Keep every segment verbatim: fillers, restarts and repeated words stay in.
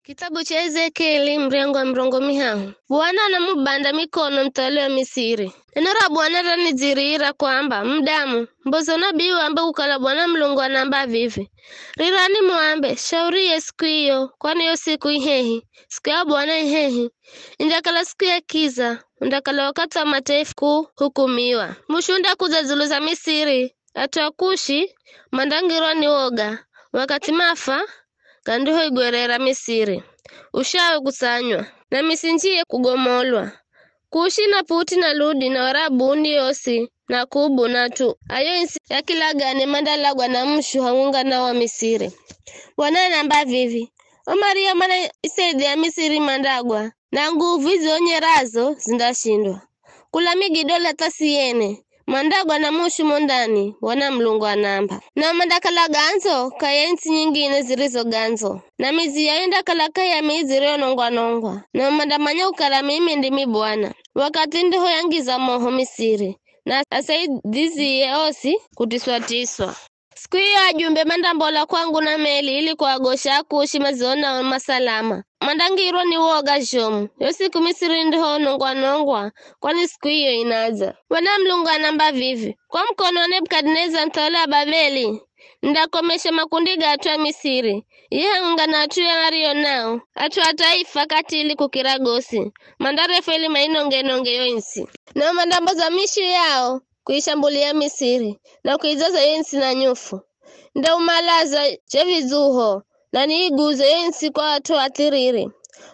Kitabu cha Ezekieli, mrengo wa mirongo mihahu. Bwana anamubanda mikono mutawali wa Misiri. Neno ra Bwana ranidzirira kwamba, "Mudamu, mbozo nabii wambe kukala Bwana Mulungu anamba vivi, 'Rirani muambe, shauri ye siku iyo, kwani yo siku ihehi, siku ya Bwana ihehi, indakala siku ya kiza, undakala wakathi wa mataifa kuhukumiwa. Mushu undakudza dzulu za Misiri, at'u a Kushi mandangirwa ni woga, wakathi mafa gandihoigwerera Misiri, ushawe kutsanywa, na misinjiye kugomolwa. Kushi na Puti na Ludi na Warabuni yosi na Kubu na at'u a yo isi ya kilagane mandalagwa na mushu hamwenga na wa Misiri.'" Bwana anamba vivi, "O mario mana isaidhi ya Misiri mandagwa, na nguvu izionyerazo zindashindwa. Kula Migido hatha Siene, mandagwa na mushu mo ndani, Bwana Mulungu anamba. Nao mandakala gandzo kahi ya ntsi nyingine zirizo gandzo, na midzi yao indakala kahi ya midzi iriyonongwa-nongwa. Nao mandamanya kukala mimi ndimi Bwana, wakathi ndihoyangiza moho Misiri, na asaidizie osi kutiswa-tiswa. Siku iyo ajumbe mandambola kwangu na meli ili kuagosha Akushi madzionao masalama. Mandangirwa ni woga zhomu. Yo siku Misiri ndihonongwa-nongwa, kwani siku iyo inadza." Bwana Mulungu anamba vivi, "Kwa mukono wa Nebukadineza muthawali wa Babeli, nindakomesha makundi ga at'u a Misiri, ye hamwenga na at'u ario nao, at'u a taifa katili kukira gosi, mandarefwa ili mainonge-nonge yo ntsi. Nao mandamboza mishu yao kuishambulia Misiri, na kuidzaza yo ntsi na nyufu. Nindaumalaza zho vidzuho, na niiguze yo ntsi kwa at'u athiriri.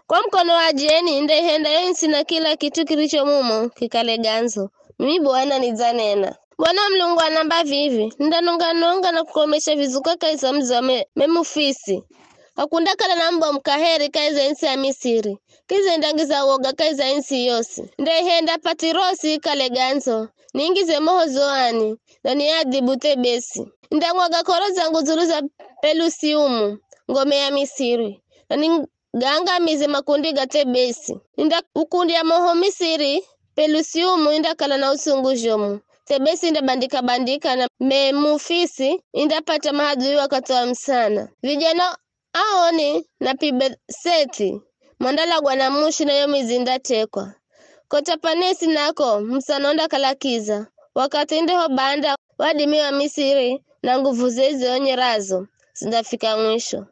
Kwa mukono wa jeni nindaihenda yo ntsi na kila kit'u kiricho mumo kikale gandzo. Mimi Bwana nidzanena." Bwana Mulungu anamba vivi, "Nindanonga-nonga na kukomesha vizuka kahi za mudzi wa Me-, Memufisi. Hakundakala na mubomu kaheri kahi za ntsi ya Misiri, kiza nindangiza woga kahi za ntsi yosi. Nindaihenda Patirosi ikale gandzo, niingize moho Zoani, na niadhibu Thebesi. Nindamwaga k'oro zangu dzulu za Pelusiumu, ngome ya Misiri, na ni gaangamize makundi ga Thebesi. Nindaukundya moho Misiri, Pelusiumu indakala na utsungu zhomu. Thebesi indabandika-bandika, na Memufisi indapata mahadhui wakathi wa musana. Vijana Aoni na Pibeseti mandalagwa na mushu, na yo midzi indatekwa. Ko Tapanesi nako musana undakala kiza, wakathi ndiho banda wadimi wa Misiri na nguvuze zionyerazo zindafika mwisho.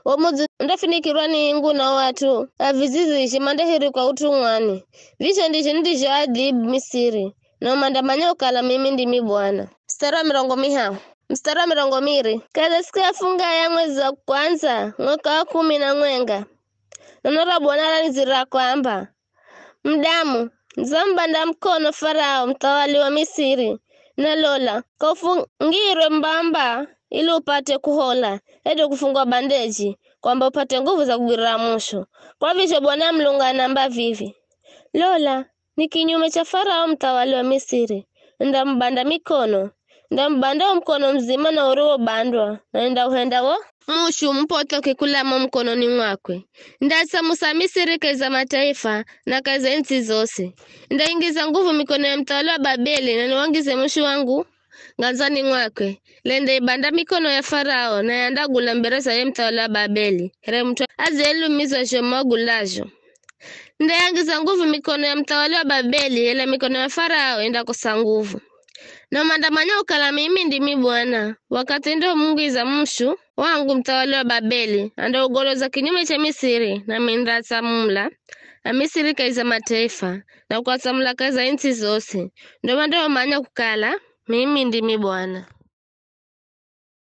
Wo mudzi undafinikirwa ni ingu, na o at'u a vidzizizhi mandahirikwa utumwani. Vizho ndizho nindizhoadhibu Misiri, nao mandamanya kukala mimi ndimi Bwana." Mstari wa mirongo mihahu. Mstari wa mirongo miri. Kahi za siku ya funga ya mwezi wa kwandza, mwaka wa kumi na mwenga, neno ra Bwana ranidzirira kwamba, "Mudamu, nidzamubanda mukono Farao, muthawali wa Misiri, na lola, k'aufungirwe mbamba ili upate kuhola, hedu kufungwa bandeji, kwamba upate nguvu za kugwirira mushu." Kwa vizho Bwana Mulungu anamba vivi, "Lola, ni kinyume cha Farao, muthawali wa Misiri, nindamubanda mikono, nindamubanda wo mukono muzima na uriwobandwa, na nindauhenda wo mushu umupothoke kula mo mukononi mwakwe. Nindaatsamusa Misiri kahi za mataifa na kahi za ntsi zosi. Nindaingiza nguvu mikono ya muthawali wa Babeli, na niwangize mushu wangu ngandzani mwakwe. Ela nindaibanda mikono ya Farao, naye andagula mbere za ye muthawali wa Babeli, here mut'u adzielumizwa zhomu agulazho. Nindayangiza nguvu mikono ya muthawali wa Babeli, ela mikono ya Farao indakosa nguvu. Nao mandamanya kukala mimi ndimi Bwana, wakathi ndomungwiza mushu wangu muthawali wa Babeli, andaugoloza kinyume cha Misiri, nami nindaatsamula Amisiri kahi za mataifa, na kuatsamula kahi za ntsi zosi. Ndo mandomanya kukala mimi ndimi Bwana."